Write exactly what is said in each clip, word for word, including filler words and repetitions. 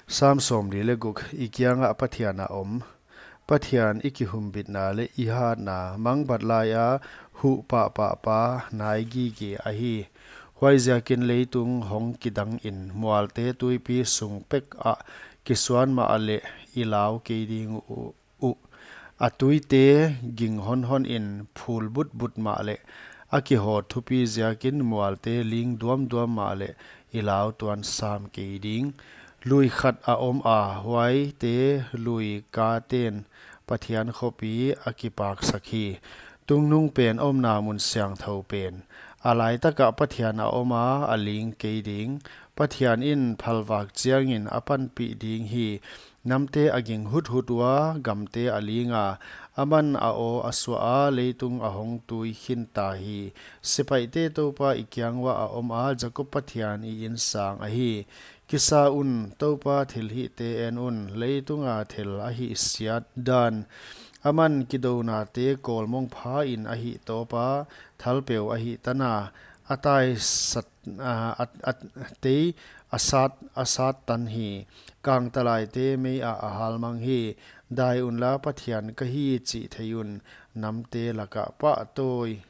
Sam sawmli leh guk. I kiangah Pathian a om. Pathian i kihumbitna leh i hatna mangbat laia huh pahpah pa nai gige ahi. Huaiziakin leitung hong kidangin mualte tuipi sung pek ah kisuan mahleh i lau kei ding uh. uh. A tuite ging honhonin phul butbut mahleh, a kihaw thupi ziakin mualte ling duamduam mahleh, i lau tuan sam kei ding. Lui khat a om a, huaite lui katen Pathian khopi a kipaksak hi. Tungnungpen omna mun siangthou pen. A laitakah Pathian a om a, a ling kei ding. Pathian in phalvak chiangin a panpih ding hi. Namte a ging huthut ua, gamte a ling a, aman a aw a suah a, leitung a hong tui khin ta hi. Sepaihte Toupa i kiang uah a om a, Jakob Pathian i insang ahi. Kisa un, Toupa thilhihte en un, leitunga thil a hihsiat dan. Aman kidonate kawlmong phain a hih tawp a, thalpeu a hih tan a, a tai sat, a, a, a tei a sat, a sat tan hi. Kangtalaite mei ah a halmang hi. Dai unla, Pathian ka hi chih thei un. Namte lakah pahtawi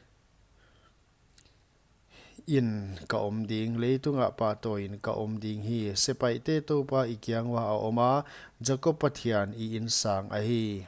in ka om ding, leitungah pahtawi in ka om ding hi. Sepaihte Toupa i kiang uah a om a, Jakob Pathian i insang ahi.